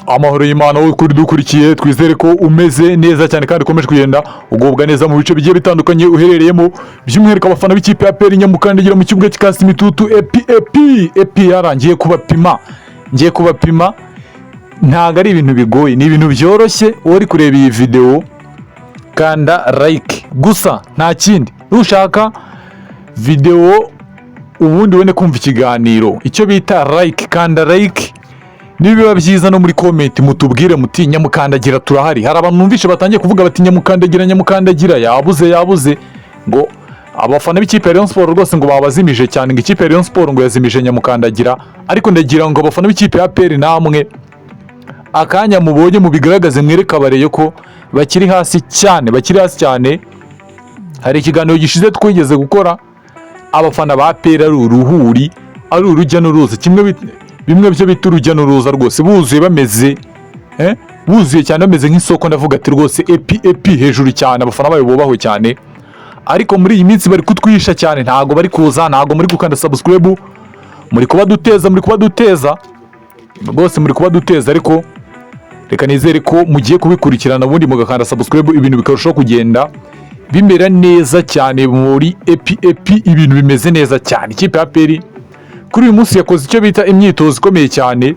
Amahoro y'Imana wowe kuri dukurikiye, twizere ko umeze neza cyane kandi ukomeje kugenda ugubwa neza mu bice bigiye bitandukanye uherereyemo, by'umwihariko abafana b'ikipe ya APR. Nyamukandagira mu kibuga cy'ikasi imitutu epi epi epi yarangiye kubapima, ngiye kubapima. Ntabwo ari ibintu bigoye, ni ibintu byoroshye. Wowe uri kureba iyi videwo, kanda like gusa, nta kindi. Nushaka videwo ubundi ubone kumva ikiganiro, icyo bita like, kanda like. Nibiba byiza no muri comment mutubwire muti: "Nyamukandagira turahari." Hari abantu numvishe batangiye kuvuga bati: "Nyamukandagira, nyamukandagira yabuze, yabuze." Ngo abafana b'ikipe ya Rayon Sport rwose ngo babazimije cyane, ngo ikipe ya Rayon Sport ngo yazimije nyamukandagira. Ariko ndagira ngo abafana b'ikipe ya APR namwe akanya mubonye mubigaragaze, mwereke abareyo ko bakiri hasi cyane, bakiri hasi cyane. Hari ikiganiro gishize twigeze gukora, abafana ba APR ari uruhuri, ari urujya n'uruza, kimwe bimwe byo bita urujya n'uruza rwose, buzuye bameze buzuye cyane, bameze nk'isoko. Ndavuga ati rwose epi epi hejuru cyane, abafana bayo bubahwe cyane. Ariko muri iyi minsi bari kutwihisha cyane, ntabwo bari kuza, ntabwo muri gukanda subscribe, muri kuba duteza, muri kuba duteza rwose, muri kuba duteza. Ariko reka nizere ko mugiye kubikurikirana, ubundi mugakanda subscribe, ibintu bikarushaho kugenda bimera neza cyane. Muri epi epi ibintu bimeze neza cyane. Ikipe ya APR kuri uyu munsi yakoze icyo bita imyitozo ikomeye cyane.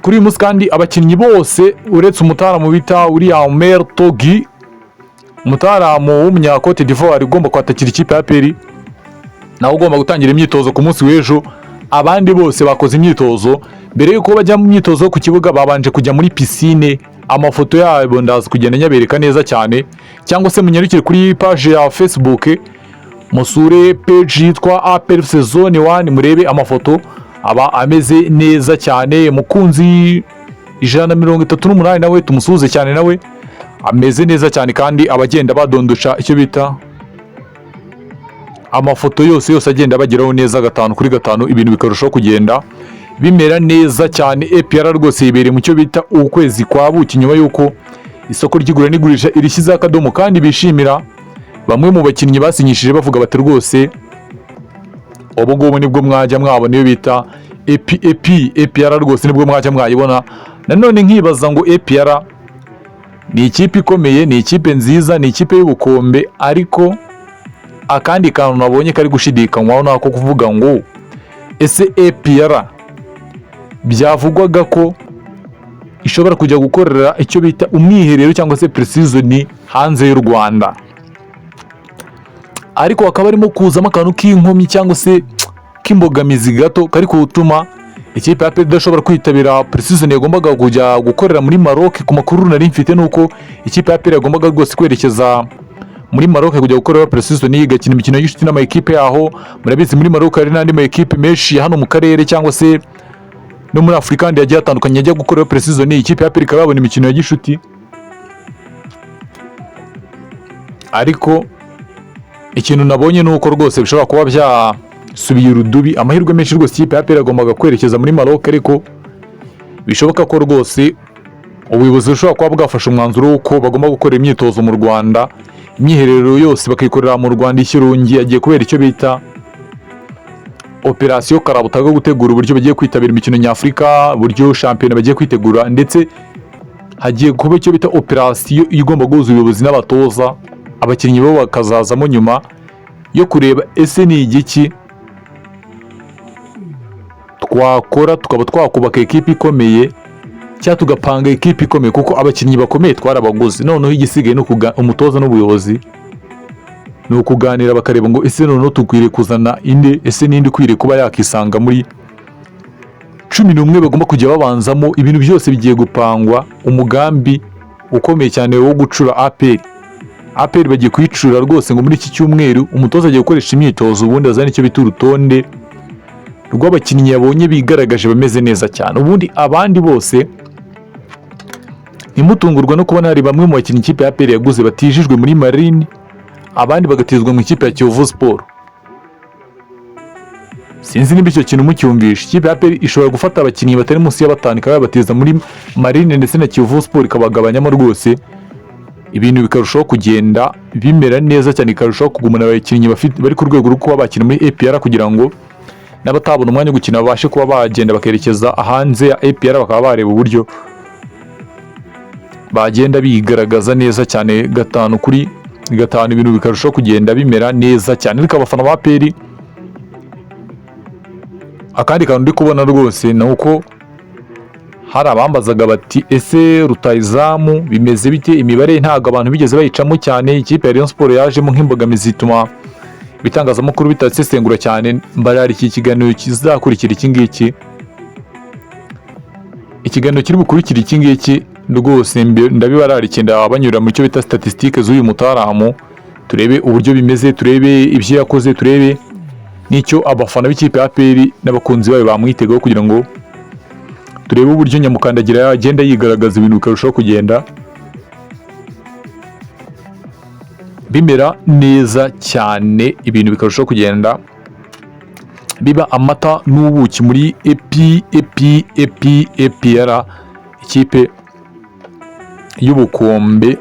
Kuri uyu munsi kandi abakinnyi bose, uretse umutaramu bita uriya Omer Togi, umutaramu w'umunya Cote d'Ivoire ugomba kwatakira ikipe ya APR, nawe ugomba gutangira imyitozo ku munsi w'ejo, abandi bose bakoze imyitozo. Mbere y'uko bajya mu myitozo ku kibuga, babanje kujya muri piscine. Amafoto yabo ndaza kugenda nyabereka neza cyane, cyangwa se munyarukire kuri page ya Facebook, musure page yitwa APR FC Zone 1, murebe amafoto aba ameze neza cyane. Mukunzi 138 nawe tumusuhuze cyane, nawe ameze neza cyane, kandi abagenda badondosha icyo bita amafoto yose yose agenda abageraho neza gatanu kuri gatanu, ibintu bikarushaho kugenda bimera neza cyane. APR rwose yibereye mu cyo bita ukwezi kwa buki, nyuma y'uko isoko ry'igura n'igurisha irishyizeho akadomo, kandi bishimira bamwe mu bakinnyi basinyishije, bavuga bati: "Rwose ubu ngubu nibwo mwajya mwabona iyo bita epi epi APR, rwose nibwo mwajya mwayibona." Nanone nkibaza ngo APR ni ikipe ikomeye, ni ikipe nziza, ni ikipe y'ubukombe, ariko akandi kantu nabonye kari gushidikanywaho ni ako kuvuga ngo: ese APR byavugwaga ko ishobora kujya gukorera icyo bita umwiherero cyangwa se pre-season hanze y'u Rwanda, ariko hakaba harimo kuzamo akantu k'inkomyi cyangwa se k'imbogamizi gato kari gutuma ikipe ya APR idashobora kwitabira pre-season yagombaga kujya gukorera muri Maroc. Ku makuru nari mfite ni uko ikipe ya APR yagombaga rwose kwerekeza muri Maroc kujya gukorera pre-season, igakina imikino y'inshuti n'ama ekipe yaho. Murabizi, muri Maroc hari n'andi ma ekipe menshi ya hano mu karere cyangwa se no muri Afurika kandi yagiye atandukanye ajya gukorera pre-season, ikipe ya APR ikaba yabona imikino ya gishuti. Ariko ikintu nabonye ni uko rwose bishobora kuba byasubiye urudubi. Amahirwe menshi rwose ikipe ya APR yagombaga kwerekeza muri Maroc, ariko bishoboka ko rwose ubuyobozi bushobora kuba bwafashe umwanzuro w'uko bagomba gukora imyitozo mu Rwanda, imyiherero yose bakayikorera mu Rwanda. Ikirungi agiye kubera icyo bita operasiyo karabutaka yo gutegura uburyo bagiye kwitabira imikino nyafurika, uburyo shampiyona bagiye kwitegura, ndetse hagiye kuba icyo bita operasiyo igomba guhuza ubuyobozi n'abatoza, abakinnyi bo bakazazamo nyuma, yo kureba ese ni igiki twakora tukaba twakubaka ekipi ikomeye cyangwa tugapanga ekipi ikomeye, kuko abakinnyi bakomeye twarabaguze. Noneho igisigaye ni umutoza n'ubuyobozi ni ukuganira, bakareba ngo ese noneho dukwiriye kuzana inde, ese ninde ukwiriye kuba yakisanga muri 11 bagomba kujya babanzamo. Ibintu byose bigiye gupangwa, umugambi ukomeye cyane wo gucura APR. APR bagiye kuyicura rwose, ngo muri iki cyumweru umutoza agiye gukoresha imyitozo, ubundi azane icyo bita urutonde rw'abakinnyi yabonye bigaragaje bameze neza cyane. Ubundi abandi bose ntimutungurwe no kubona hari bamwe mu bakinnyi ikipe ya APR yaguze batijijwe muri Marine, abandi bagatizwa mu ikipe ya Kiyovu Sport. Sinzi niba icyo kintu mucyumvishe. Ikipe ya APR ishobora gufata abakinnyi batari munsi ya batanu, ikaba yabatiza muri Marine ndetse na Kiyovu Sport, ikabagabanyamo rwose, ibintu bikarushaho kugenda bimera neza cyane, ikarushaho kugumana abakinnyi bari ku rwego rwo kuba bakina muri APR, kugira ngo n'abatabona umwanya wo gukina babashe kuba bagenda bakerekeza hanze ya APR, bakaba bareba uburyo Bagenda bigaragaza neza cyane 5 kuri 5, ibintu bikarushaho kugenda bimera neza cyane. Ariko abafana ba APR, akandi kantu ndi kubona rwose ni uko hari abambazaga bati: "Ese rutayizamu bimeze bite?" Imibare ntabwo abantu bigeze bayicamo cyane. Ikipe ya Rayon Sport yajemo nk'imbogamizi, ituma ibitangazamakuru bitasesengura cyane. Mbarari iki kiganiro kizakurikira iki ngiki, ikiganiro kiri bukurikira iki ngiki rwose, ndabibararikiye, ndabanyurira mu cyo bita statistique z'uyu mutaramu, turebe uburyo bimeze, turebe ibyo yakoze, turebe n'icyo abafana b'ikipe ya APR n'abakunzi bayo bamwitegaho, kugira ngo turebe uburyo nyamukandagira yagenda yigaragaza, ibintu bikarushaho kugenda bimera neza cyane, ibintu bikarushaho kugenda biba amata n'ubuki muri epi epi epi APR, ikipe y'ubukombe.